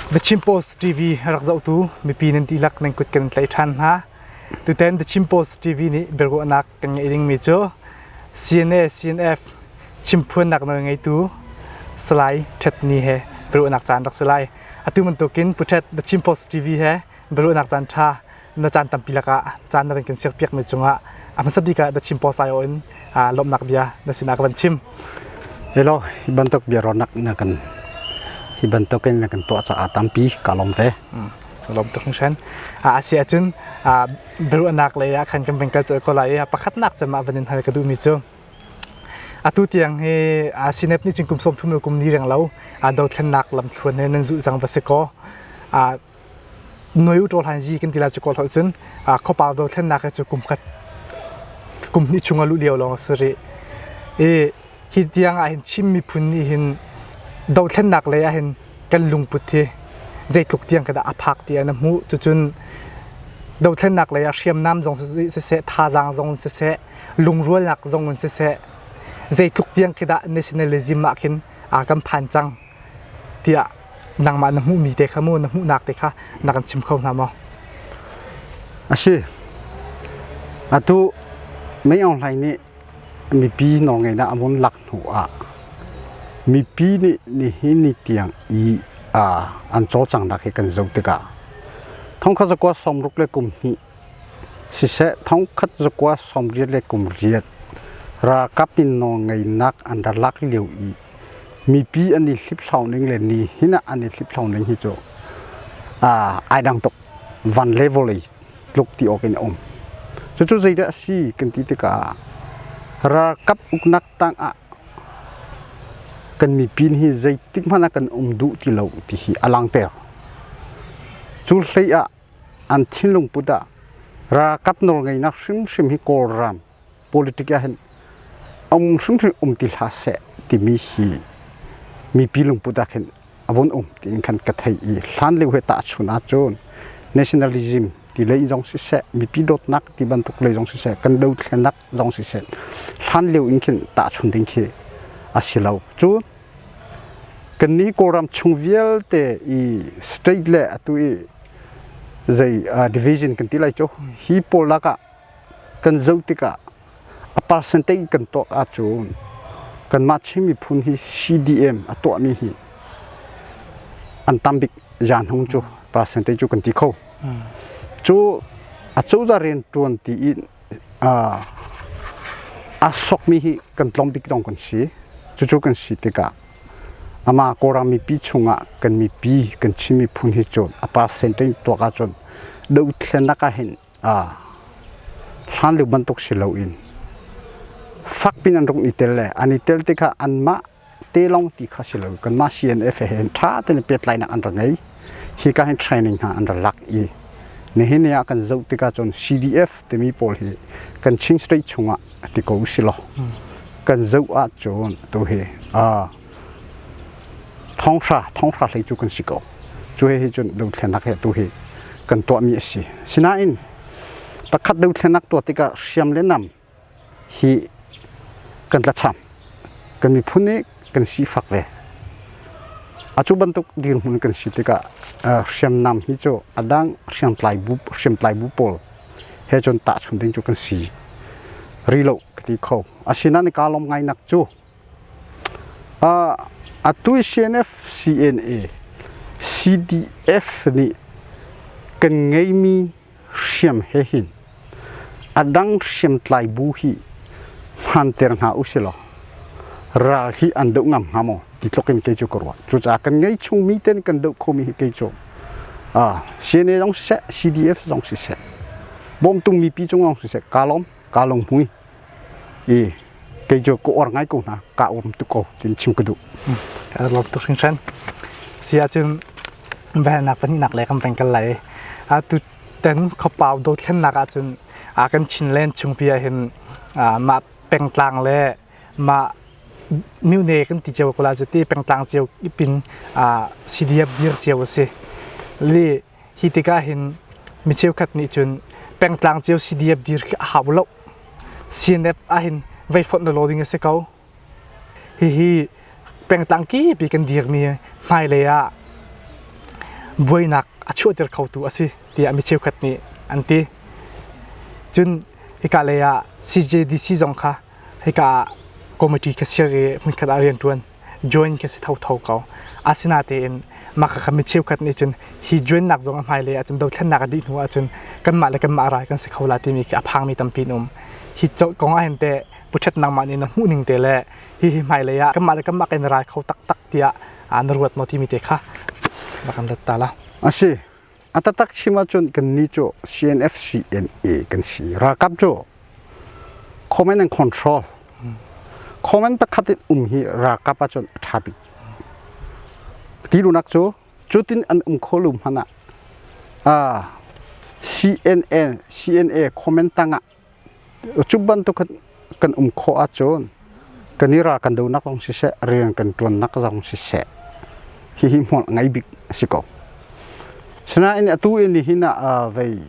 The Chin Post TV rak zohtu mipi nan dihlak nan kut kan tlaih ṭhan hna. Tutan The Chin Post TV nih biaruahnak kan ngeih dingmi cu CNA CNF chimphuannak nawl ngeitu Salai Htet Ni he biaruahnak caan rak si lai. Atu bantukin Pu Htet The Chin Post TV he biaruahnak caan ṭha na caan tampi lakah caan na van kan siakpiakmi cungah a hmasa bik ah The Chin Post aiawh in lawmhnak bia na sinah ka van chim. Hello, hi bantuk biaruahnak na kan hi bantuk in na kan tuah caah tampi ka lawm ve. Lawm tuk hringhran. A si ahcun biaruahnak lei ah khan kan van kal colh ko lai i pakhatnak cem ah van in hal ka duhmi cu atu tiang hi CNF nih cun kum 30 le kum ni reng lo dothlennak lamthluan he nan zulh cang va si kaw Noi u hlan yi kan ti lai cu kawl holh cun khuapau dothlennak hi cu kum khat kum hnih chung a luh lio lawng a si rih. I hi tiang ah hin Chin miphun nih hin dothlennak lei ah hin kan lungput hi zeitluk tiang ka dah a phak ti an hmuh. Cucun dothlennak lei ah hriamnam zong siseh, thazaang zong siseh, lungrualnak zong in siseh, zeitluk tiang khi dah nationalism ah khin a kan phan cang tiah nangmah na hmuhmi te kha mu na hmuhnak te kha na kan chim kho hna maw? A si. Atu Mei Aung Hlaing nih mipi nawlngeihnak a vun lak hnu ah mipi nih nihin ni tiang i an cawlcanghnak hi kan zoh tikah thongkhat zakua sawmruk le kum hnih siseh thongkhat zakua sawmriat le kum riat ralkap nih nawlngeihnak an rak lak lio i mipi an i hliphlau ning le nihin ah an i hliphlau ning hi cu ai dang tuk van le vawlei tluk ti awk in a um. Cucu zeidah a si kan ti tikah ralkap uknak tangah kan mipi hi zeitik hmanh ah kan um duh ti lo ti hi a langhter. Cu hlei ah an thinlung put ah ralkap nawlngeihnak hrimhrim hi Kawlram politic ah hin um hrimhrim um ti hlah seh timi hi mipi lungput ah khin a vun um tiin khan ka thei i hlan lio he tahchun ahcun nationalism ti lei zong siseh mipi dawtnak ti bantuk lei zong siseh kan dothlennak zong siseh hlan lio in khin tahchun ding khi a si lo cu kannih Kawlram chung vialte i state le atu i zei division kan ti lai cu hi pawl lakah kan zoh tikah a percentage kan tuak ahcun kanmah Chin miphun hi CDM a tuahmi hi an tam bik zan hung cu percentage cu kan ti kho. Cu a cozah rian ṭuan ti in a sokmi hi kan tlawm bik zong kan si. Cucu kan si tikah amah Kawlram mipi chungah kan mipi kan Chin miphun hi cun a percentage tuak ahcun dothlennak ah hin hlan lio bantuk si loin fakpi in an rung i tel le an i tel tikah anmah te lawng ti kha si lo kanmah CNF he hin ṭha tein pehtlainak an ra ngei hika hin training hna an ra lak i nihin ni ah kan zoh tikah cun CDF timi pawl hi kan Chin State chungah ti ko si law kan zoh ahcun tu hi thonghra thonghra hlei cu kan si ko cu he hi cun dothlennak he tu hi kan tuahmi a si sinain pakhat dothlennak tuah tikah hriam le nam hi kan tlacham kan miphun nih kan sifak ve a cu bantuk dirhmun kan si tikah hriamnam hi cu a dang hriamtlai bu hriamtlai bu pawl he cun tahchun ding cu kan si ri lo ka ti kho asinain ka lawm ngai nak cu Atu CNF, CNA, CDF nih kan ngeimi hriam he hin a dang hriamtlai bu hi hmanter hna usilaw ral hi an doh ngam hnga maw ti tluk in kei cu ka ruah. Cucaah kan ngei chungmi ten kan doh khomi hi kei cu CNA zong siseh, CDF zong siseh, bawmtu mipi cung zong siseh, kaa lawm, kaa lunghmui. I kei cu ka uar ngai ko hna ka um tuk ko tin chim ka duh. Ka lawm tuk hringhran. Si ahcun velnak pahnihnak le kan peng kal lai. A tu ten khuapau dothlennak ahcun a kan Chinland chungpi ah hin mah pengtlang le mah myone kan ti cio ko la cu ti pengtlang cio pin CDF dir cio a si. Li hi tikah hin mi cheukhat nih cun pengtlang cio CDF dir khi a hau lo. CNF ahhin vei fonh lawlaw ding a si ko. Hihi pengtlang kipi kan dirmi hmailei ah Buainak a chuahter khotu a si tiah mi cheukhat nih an ti. Cun hika lei ah CJDC zong kha hika ah committee ka ser i hmunkhat ah rianṭuan join ka si thotho ko. Asinatein mah kha mi cheukhat nih cun hi join nak zong a hmailei ahcun dothlennak a dih hnu ahcun kanmah le kanmah ral kan si kho la timi khi a phangmi tampi an um. Hi kong ah hin teh puṭhat nangmah nih na hmuh ning te le hihi hmailei ah kanmah le kanmah kan i ral kho taktak tiah na ruat maw timi te kha rak kan rat ta la. A si. A taktak chim ahcun kannih cu CNF CNA kan si. Ralkap cu command and control. Command pakhat in um hi ralkap ahcun a ṭha bik. Ti duhnak cu cutin an um kho lo hmanh ah CNN CNA comment tangah Cu bantuk kan um khawh ahcun kan i ral kan donak zong siseh, rian kan ṭuannak zong siseh, hihi hmual ngei bik a si ko. Sinain atu in nihin ah vei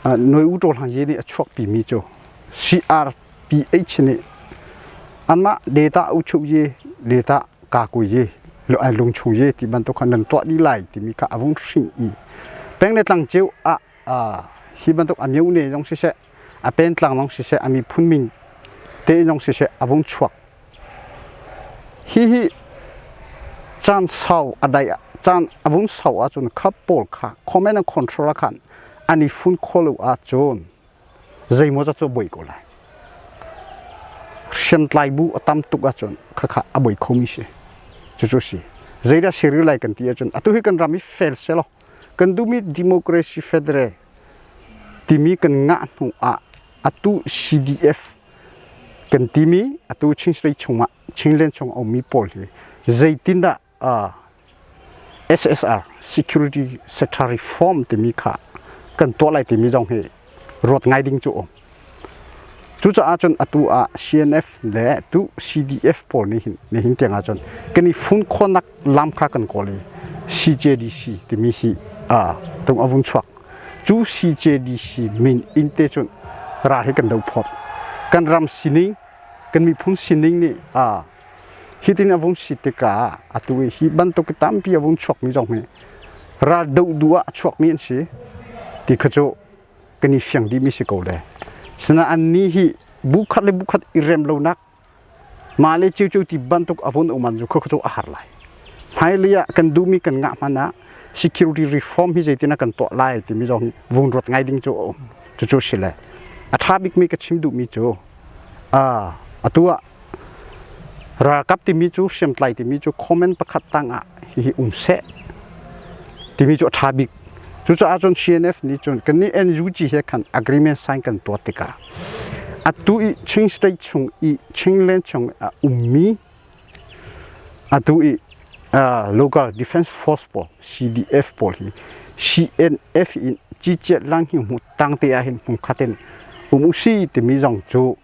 Noi U Taw Hlang Ye nih a chuakpi mi cu CRPH nih anmah data u chuh ye, data ka ku ye, lungchung ye ti bantuk kha nan tuah dih lai timi kha a vung hrin i peng le tlang cio ah hi bantuk a myone zong siseh, a pentlang zong siseh, a miphun min te zong siseh a vung chuak. Hihi caan sau a dai caan a vung sau ahcun kha pawl kha command and control ah khan an i fun kho lo ahcun zeimaw zat cu a buai ko lai. Hriamtlai bu a tam tuk ahcun khakha a buai khomi si. Cucu si. Zeidah si rih lai kan ti ahcun atu hi kan ram hi fel selaw Kan duhmi democracy federal timi kan ngah hnu ah atu CDF kan timi atu Chin State chungah Chinland chung a ummi pawl hi zeitindah SSR Security Sector Reform timi kha kan tuah lai timi zong hi ruat ngai ding cu um. Cucaah cun atu ah CNF le tu CDF pawl nih hin nihin tiang ahcun kan i fun khawhnak lam kha kan kawl i CJDC timi hi tung a vung chuak. Cu CJDC min in te cun ral hi kan do phawt. Kan ram sining, kan miphun sining nih hitin a vung si tikah atu i hi bantuk tampi a vung chuakmi zong hi ral doh duh ah a chuakmi an si ti kha cu kan i fiang dihmi si ko le. Sinain annih hi bu khat le bu khat i rem lonak mah le ciocio ti bantuk a vun um an cu cu a har lai. Hmailei ah kan duhmi kan ngah hmanh ah security reform hi zeitin ah kan tuah lai timi zong hi vung ruat ngai ding cu a um. Cucu si le a ṭha bikmi ka chim duhmi cu atu ah ralkap timi cu hriamtlai timi cu comment pakhat tang ah hihi um seh timi cu a ṭha bik. Cucaah cun CNF nih cun kannih NUG he khan agreement sign kan tuah tikah atu i Chin State chung i Chinland chung a ummi atu i local defense force pawl CDF pawl hi CNF in ciciat lang hi hmu tang te ah hin hmun khat in um usi timi zong cu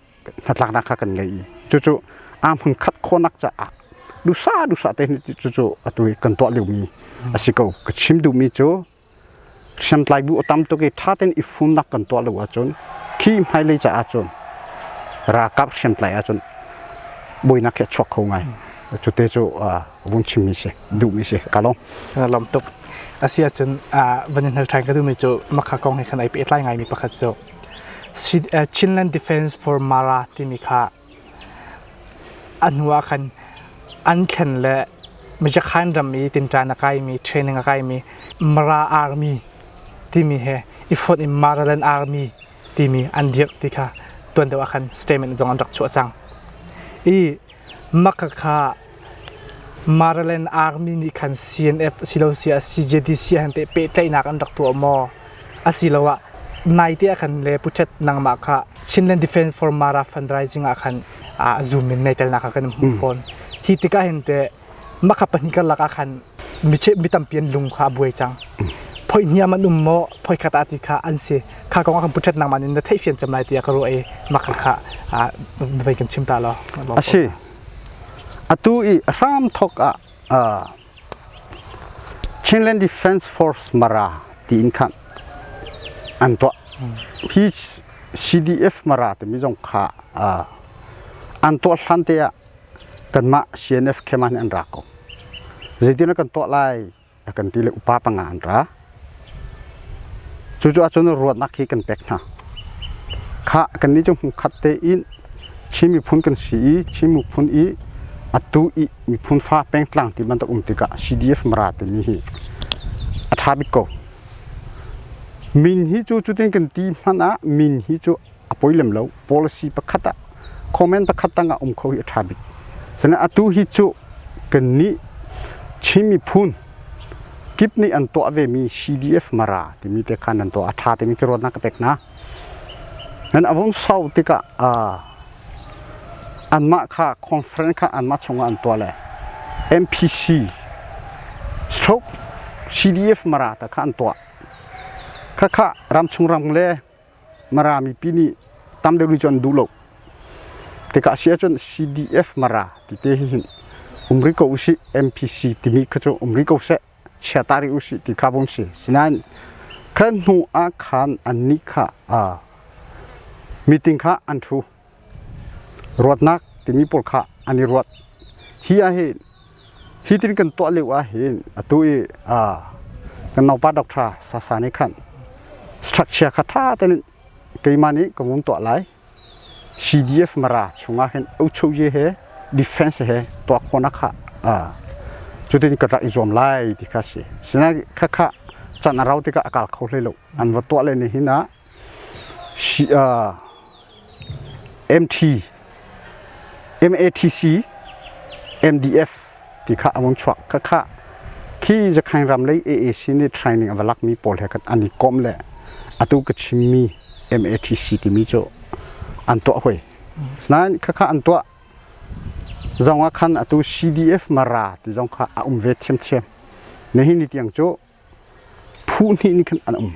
hnatlaknak kha kan ngei i cucu aa hmun khat khawhnak caah dusa dusa te cucu atu hi kan tuah liomi a si ko. Ka chim duhmi cu hriamtlai bu a tam tuk i ṭha tein i funnak kan tuah lo ahcun khi hmailei caah cun ralkap hriamtlai ahcun buainak hi a chuak kho ngai. Cute cu vun chimmi si duhmi si ka lawm. Lawm tuk. Asi ahcun van in hal ṭhan ka duhmi cu makha kong he khan ai pehtlai ngaimi pakhat cu Chinland Defense for Mara timi kha a hnu ah khan an thlen le Mijakhan ram i tinṭan a kaimi, training a kaimi Mara Army timi he i fonh in Maraland Army timi an dirh ti kha tuan deuh ah khan statement zong an rak chuah cang. I maka kha Maraland Army nih khan CNF silo siah CJDC han te pehtlaihnak an rak tuah maw? Asiloah naite ah khan le Puchet nangmah kha Chinland Defense for Mara fundraising ah khan Zoom in nei telnak kha kan hmuh fawn. Hi tikah hin te makha pahnih karlak ah khan mi tampi an lung kha a buai cang. Phoi hniam an um maw phoi khat ah ti kha an si. Kha kong ah kan Puchet nangmah nih na theihfian cem lai tiah ka ruah i makha kha vai kan chim ta law. Asi. Atu i hram thok ah Chinland Defense Force Mara tiin khan an tuah. Hi CDF Mara timi zong kha an tuah hlan te ah kanmah CNF khem ah an ra ko. Zeitin kan tuah lai a kan ti le upa panga an ra. Cucu ahcun ruatnak hi kan pek hna. Kha kannih cu hmunkhat tein Chin miphun kan si i Chin miphun i atu i miphun fa pengtlang ti bantuk um tikah CDF Mara timi hi a ṭha bik ko. Min hi cu cutin kan ti hmanh ah min hi cu a poi lem lo. Policy pakhat ah comment pakhat tang ah um kho hi a ṭha bik. Sinain atu hi cu kannih Chin miphun kip nih an tuah vemi CDF Mara timi te khan an tuah a ṭha timi khi ruatnak ka pek hna. Nan a vung sau tikah anmah kha conference kha anmah chungah an tuah le MPC stroke CDF Mara ta kha an tuah. Khakha ramchung ram le Mara mipi nih tam deuh nih cun an duh lo. Tikah si ahcun CDF Mara ti te hi hin um rih ko usih MPC timi kha cu um rih ko seh chia ta rih usih ti kha vung si. Sinain khan hnu ah khan annih kha meeting kha an ṭhu. Ruatnak timi pawl kha an i ruat. Hi ah hin hi tin kan tuah lio ah hin atu i kan naupa Dr. Sasa nih khan structure kha ṭha tein keimah nih ka vun tuah lai. CDF Mara chungah hin Ochoye he defense he tuah khawhnak kha cutin ka rak i zuam lai ti kha si. Sinain khakha can a rau tikah a kal kho hlei lo. An va tuah le nihin ah MT, MATC, MDF ti kha a vung chuak. Khakha khi Zakhain ram lei AAC nih training a va lakmi pawl he khan an i kom le atu ka chimmi MATC timi cu an tuah hoi. Nain khakha an tuah zong ah khan atu CDF Mara ti zong kha a um ve thiamthiam. Nihin ni tiang cu phu hnih nih khan an um.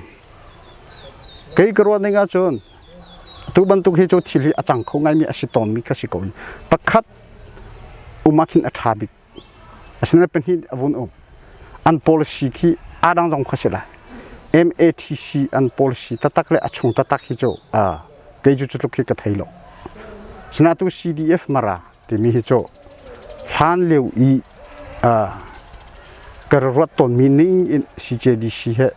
Kei ka ruah ning ahcun tu bantuk hi cu thil hi a cang kho ngaimi a si tawnmi kha si ko. Pakhat um ah khin a ṭha bik. Asinain pahnih a vun um. An policy khi aa dang zong kha si lai. MATC an policy taktak le a chung taktak hi cu kei cu cutluk hi ka thei lo. Sinain tu CDF Mara timi hi cu hlan lio i ka ruat tawnmi ning in CJDC he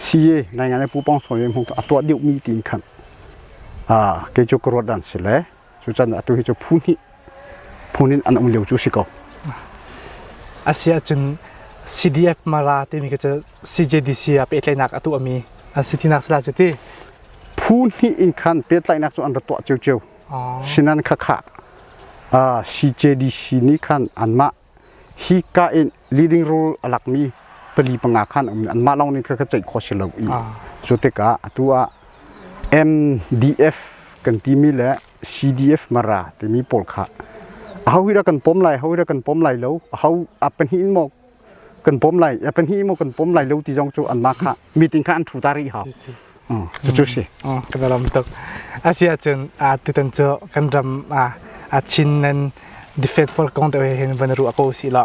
CA ngaingai le Pu Pong Saw Yen Hmung a tuah deuhmi tiin khan kei cu ka ruat dan si le cucan atu hi cu phu hnih phun in an um lio cu si ko. Asi ahcun CDF Mara timi khi cu CJDC ah pehtlaihnak a tuahmi an si tinak si la cu ti. Phu hnih in khan pehtlaihnak cu an ra tuah ciocio. Sinan khakha CJDC nih khan anmah hika in leading role a lakmi pali panga khan anmah lawng nih kha ceih khawh si lo i cu tikah atu ah MDF kan timi le CDF Mara timi pawl kha aho hi dah kan pom lai ho hi dah kan pom lai lo aho a pahnih in maw kan pom lai a pahnih maw kan pom lai lo ti zong cu anmah kha meeting kha an thu ta rih hau cucu si kan ram tuk asi ahcun tutan cu kan ram a Chin nan defense force kong te hin van ruah ko si la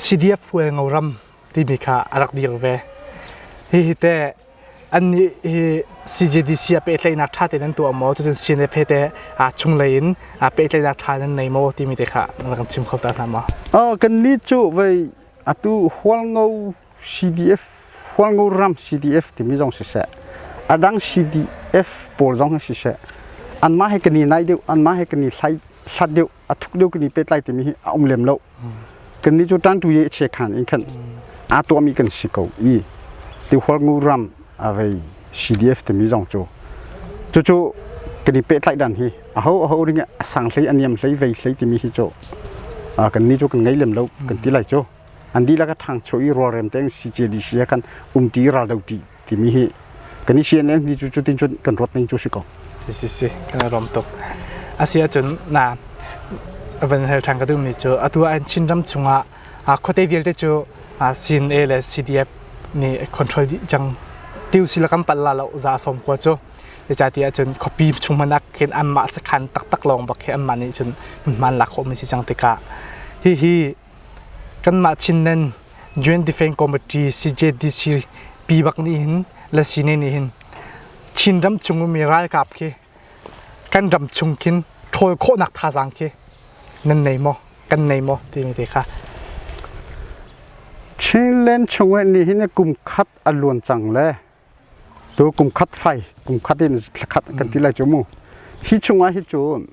CDF hual ngo ram timi kha a rak dir ve hi hi te Annih hi CJDC ah pehtlaihnak ṭha tein an tuah maw? Cucun CNF he teh chunglei in pehtlaihnak ṭha nan nei maw timi te kha na kan chim kho ta hna maw? Kannih cu vei atu Hualngo CDF Hualngo ram CDF timi zong siseh a dang CDF pawl zong hi siseh anmah he kan i nai deuh anmah he kan i hlat deuh a thuk deuh kan i pehtlai timi hi a um lem lo. Kannih cu ṭantu ye che khan in khan aa tuahmi kan si ko i Tihualngu ram a vei CDF timi zong cu cucu kan i pehtlaih dan hi aho aho ring a sang hlei a niam hlei vei hlei timi hi cu kannih cu kan ngei lem lo kan ti lai cu an dihlak a ṭhangcho i rualrem tein CJDC he khan umti raldo ti timi hi kan i CNN ni cu cutin cun kan ruat ning cu si ko. Si si si kan i rom tuk. Asi ahcun na van hel ṭhan ka duhmi cu atu ah Chinram chungah khuate vialte cu CNA le CDF nih control dih cang tiu si la kan pal la lo za som kua cu zeicahtiah cun khuapi chung hmanh ah khin anmah sakhan taktak lawng bak khi anmah nih cun hman lak khawhmi si cang tikah hihi Kanmah Chinland Joint Defence Committee CJDC pi bak nih hin le sine nih hin Chinram chung ummi ralkap khi kan ram chung khin ṭhawl khawhnak thazaang khi nan nei maw kan nei maw timi te kha. Chinland chung i nihin kum khat a luan cang le tu kum khat fai kum khat in thlakhat kan ti lai cu mu. Hi chungah hi cun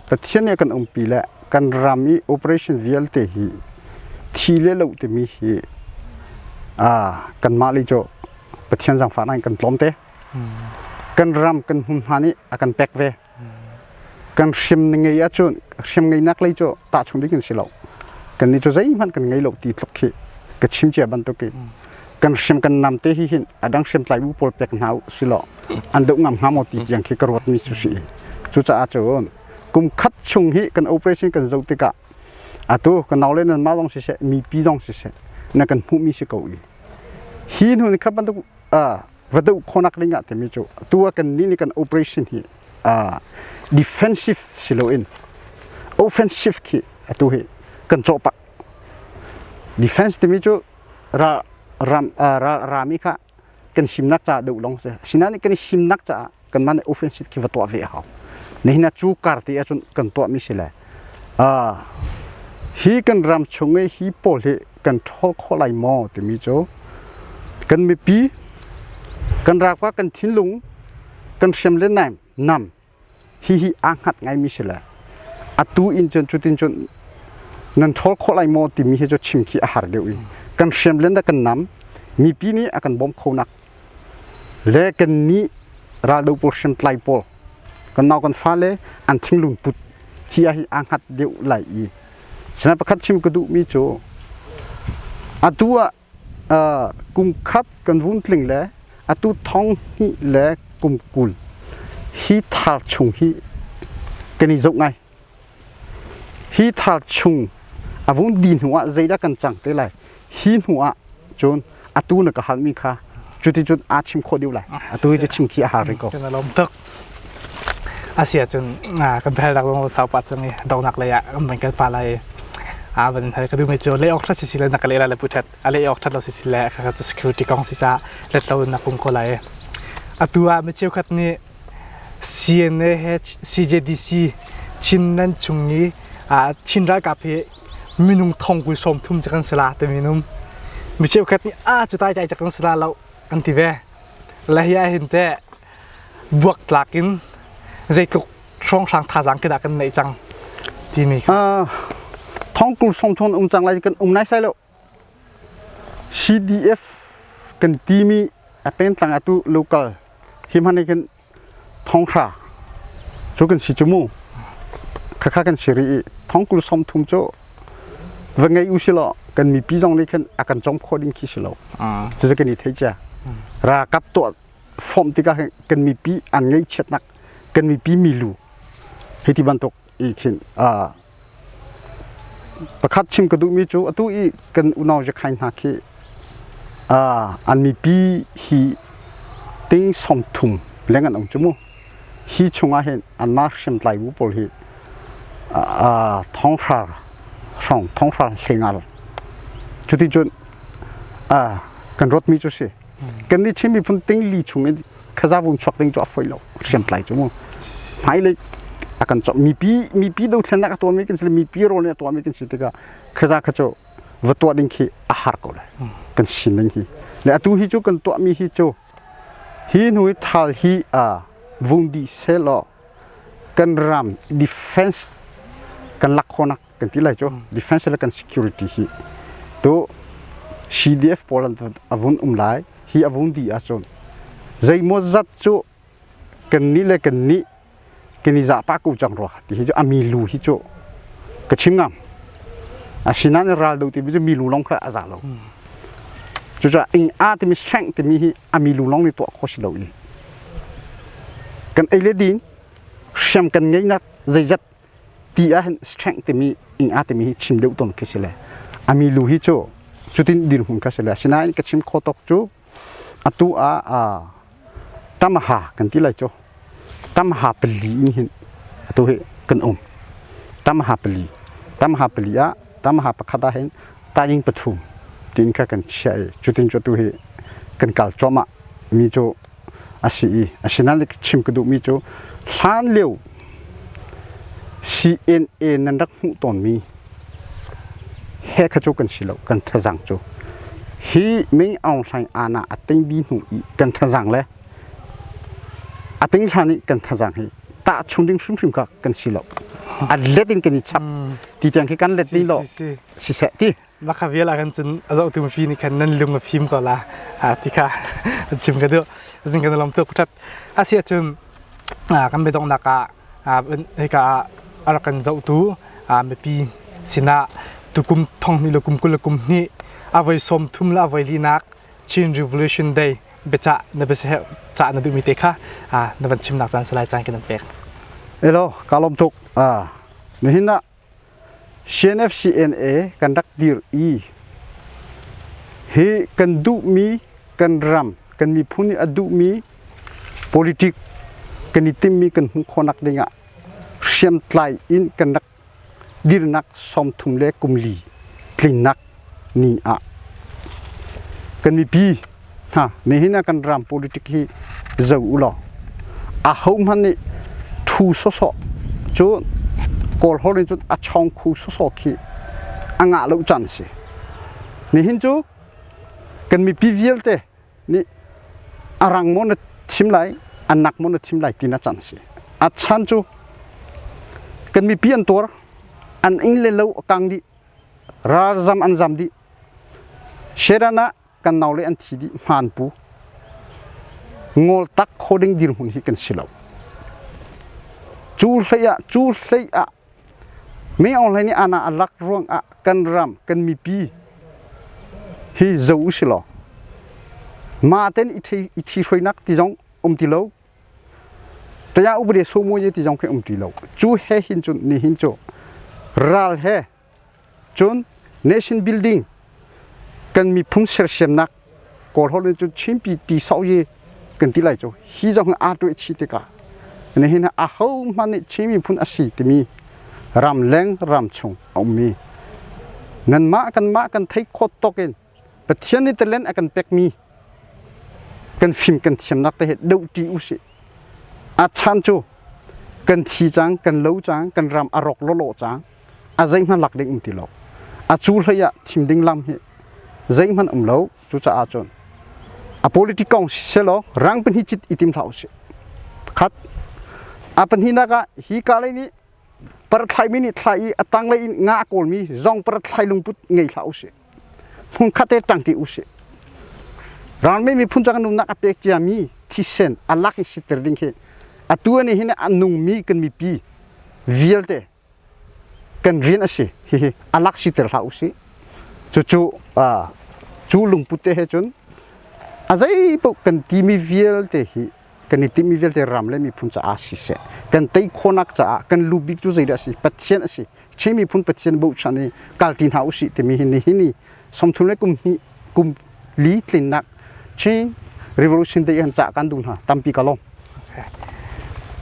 Pathian nih a kan umpi le kan ram i operation vialte hi thi le lo timi hi kanmah lei cu Pathian zaangfahnak in kan tlawm te. Kan ram kan hmunhma nih a kan pek ve. Kan hrim na ngei ahcun hrim ngeinak lei cu tahchung ding kan si lo. Kan nih cu zeihmanh kan ngei lo ti tluk khi ka chim cia bantuk in kan hrim kan nam te hi hin a dang hriamtlai bu pawl pek hna u si law an doh ngam hnga maw ti tiang khi ka ruat mi cu si. Cucaah cun kum khat chung hi kan operation kan zoh tikah atu ka nau le nan mah zong siseh mipi zong siseh na kan hmuhmi si ko i hi hnu ni kha bantuk va doh khawhnak ding ah timi cu tu ah kan nih nih kan operation hi defensive si loin offensive khi atu hi kan cawh pah. Defense timi cu ra ram ra rami kha kan himnak caah deuh lawng si. Asinain kan himnak caah kanmah nih offensive khi va tuah ve a hau. Nihin ah cu kar te ahcun kan tuahmi si le hi kan ram chung i hi pawl hi kan ṭhawl khawh lai maw timi cu kan mipi kan ralkap kan thinlung kan hriam le naim nam hihi aa hngat ngaimi si le atu in cun cutin cun nan ṭhawl khawh lai maw timi hi cu chim khi a har deuh i kan hriam len da kan nam mipi nih a kan bawm kho nak le kan nih raldo pawl hriamtlai pawl kan nau kan fale an thinglung put hi ah hi aa hngat deuh lai i sinain pakhat chim ka duhmi cu atu ah kum khat kan vun tling le atu thong hnih le kum 20 hi thar chung hi kan i zoh ngai. Hi thar chung a vung di hnu ah zeidah kan cang te lai. Hi hnu ah cun atu na ka halmi kha cuticun aa chim khawh deuh lai. Atu hi cu chim khi a har rih ko. Kan lawm tuk. Asia cun kan biahalnak zong sau pah cang i donghnak lei ah kan van kal pah lai. A van hal ka duhmi cu leh awk ṭhat si si le na ka leh lai le pu ṭhat. A leh awk ṭhat lo si si le kha cu security kong si caah let lo in na pum ko lai. Atu ah mi cheukhat nih CNA he CJDC Chinland chung i Chin ralkap hi minung thong kul sawm thum cu kan si la timi an um. Mi cheukhat nih a cu tai tai cak kan si la lo an ti ve. Le hi ah hin teh buaktlak in zeitluk hrawnghrang thazaang khi dah kan neih cang timi kha. Thong kul sawm thum um cang lai kan um nai sai lo. CDF kan timi a pengtlang atu local hi hman hi kan thonghra cu kan si cu mu khakha kan si rih i thong kul sawm thum cu va ngei u si law kan mipi zong nih khan a kan cawm khawh ding khi si lo cucu kan i thei cia ralkap tuah form tikah kan mipi an ngaihchiatnak kan mipi milu hi ti bantuk i khin pakhat chim ka duhmi cu atu i kan unau Rakhine hna khi an mipi hi ting 30 leng an um cu mu hi chungah hin anmah hriamtlai bu pawl hi thonghra hrawng thonghra hlengal cuticun kan ruatmi cu si kan nih Chin miphun ting li chung in khaza vung chuak ding cu a foi lo hriamtlai cu mu hmailei a kan cawk mipi mipi dothlennak a tuahmi kan si mipi rawl nih a tuahmi kan si tikah khaza kha cu va tuah ding khi a har ko lai kan sining hi le atu hi cu kan tuahmi hi cu hi hnu hi thal hi a vung dih selaw kan ram defense kan lak khawnak kan ti lai cu defense le kan security hi tu CDF pawl an a vun um lai hi a vung dih ahcun zeimaw zat cu kan nih le kan nih kan i zahpah ko cang rua ti hi cu a mi lu hi cu ka chim ngam asinain ral do timi cu mi lu lawng kha a za lo cucaah ing a timi strength timi hi a mi lu lawng nih tuah khawh si lo i kan ei le din hriam kan ngeihnak zeizat ti ah hin strength timi ing a timi hi chim deuh tawn khi si le a mi lu hi cu cutin dirhmun kha si le asinain ka chim kho tok cu atu ah tamaha kan ti lai cu tamaha pali in hin atu hi kan um tamaha pali tamaha pali ah tamaha pakhat ah hin taying pathum tiin kha kan chiah i cutin cu atu hi kan kal cuahmah mi cu a si i asinain chim ka duhmi cu hlan lio CNA nan rak hmuh tawnmi he kha cu kan si lo kan thazaang cu. Hi Ming Aung Hlaing aana a ting dih hnu i kan thazaang le a ting hlan i kan thazaang hi tahchun ding hrimhrim kha kan si lo. A let in kan i chap. Ti tiang khi kan let ding lo. Siseh ti. Maka vial ah kan cun a zohtu mipi nih khan nan lung a fim ko la ti kha chim ka duh. Zing kan lom tuk ṭhat. A si ahcun kan biadonghnak ah hika ah a rak kan zohtu mipi sinah tukum thonghnih le kum 20 le kum hnih a voi 30 le a voi linak Chin Revolution Day biacah na biaherh cah na duhmi te kha na van chimnak caan salai caan kan pek. Elo ka lawm tuk. Nihin ah CNFCNA kan rak dir i hi kan duhmi kan ram kan miphun nih a duhmi politic kan i timmi kan hmuh khawhnak dingah hriamtlai in kan rak dirnak 30 le kum li tlinnak ni ah kan mipi hna nihin ah kan ram politic hi zoh u law ahohmanh nih thu sawsawh cu Kawl holh in cun a chawng khu sawsawh khi a ngah lo caan a si. Nihin cu kan mipi vialte nih a rang maw na thim lai a nak maw na thim lai ti na caan a si. A chan cu kan mipi an tuar an inn le lo a kang dih ralzam an zam dih Sheran ah kan naule an thi dih hmaan pu ngol tak kho ding dirhmun hi kan si lo cu hlei ah cu hlei ah Mei Aung Hlaing nih ana a lak ruang ah kan ram kan mipi hi zo u si law ma ten i thi i thi hruainak ti zong um ti lo taya upade somo ye ti zong khi um ti lo cu he hin cun ni hin cu ral he Cun nation building kan miphun sersiamnak Kawl holh in cun Chinpi ti sau yi kan ti lai cu hi zong hi aa tuah chih tikah nihin ah ahohmanh nih Chin miphun a si timi ramleng ramchung a ummi nanmah kanmah kan theih khawt tawk in Pathian nih talent a kan pekmi kan fim kan thiamnak te he dohṭi usih. A chan cu kan thi cang, kan lo cang, kan ram a rawk lawlaw cang. A zeihmanh lak ding um ti lo. A cu hlei ah thim ding lam hi zeihmanh um lo. Cucaah cun a politic kong siselaw rang pahnih cit i tim hlah usih. Khat a pahnihnak ah hi ka lei nih parathlaimi nih thla i a tanglei in nga a kawlmi zong parathlai lungput ngei hlah usih. Hmunkhat te ṭangṭi usih. Ralmi miphun cu kan nunnak a pek ciami thisen a lak in siter ding khi atu ani hin a nungmi kan mipi vialte kan rian a si. Hihi a lak siter hlah usih. Cucu cu lungput te he cun a zeipaoh kan timi vialte hi kan i timhmi vialte ram le miphun caah siseh kan tei khawhnak caah kan lu bik cu zeidah a si Pathian a si Chin miphun Pathian bochan i kalṭi hna usih timi hi nihin i 30 le kum hnih kum li tlinnak Chin Revolution Day han cah kan duh hna tampi ka lawm.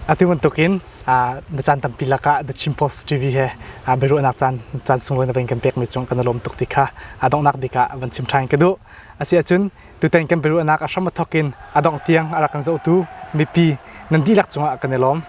Atu bantukin na caan tampi lakah The Chin Post TV he biaruahnak caan caan sunglawi na van kan pekmi cung kan i lawm tuk ti kha a donghnak bik ah van chim ṭhan ka duh. Asi ahcun tutan kan biaruahnak a hram a thawk in a dongh tiang a rak kan zohtu mipi nan dihlak cungah kan i lawm.